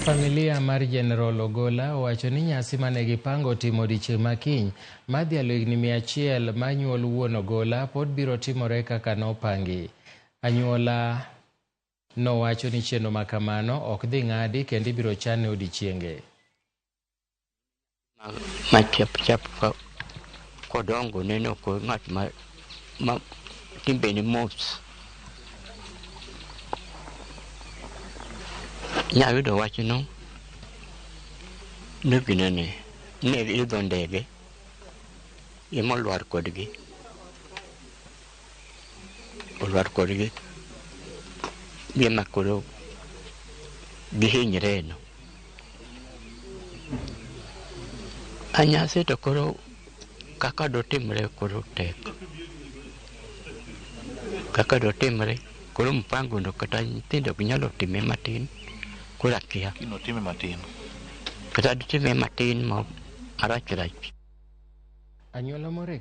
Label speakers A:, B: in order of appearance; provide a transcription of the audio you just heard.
A: Familia mar General Ogolla owacho ni nyasi mane gipango timo odiechieng' ma kiny mar dhialo higni 100 mar nyuol wuon Ogolla pod biro timore kaka nopangi. Anyuola nowacho ni chenro ma kamano ok dhi ng'adi kendo ibiro chane odiechienge.
B: Ma chap chap ka kodongo neno ko ng'at ma timbene mos. Nyayudo wachno ni ginene ne idho ndege ema olwar kodgi olwar kodgi gima koro gihinyre no. Anyasi to koro kaka dotimre koro tek. Kaka dotimre koro mpango no kata nyithindo ok nyalo time matin koro akia.
C: Kinotime matin.
B: Kata ditime matin ma marach rach.
A: Anyuola moro e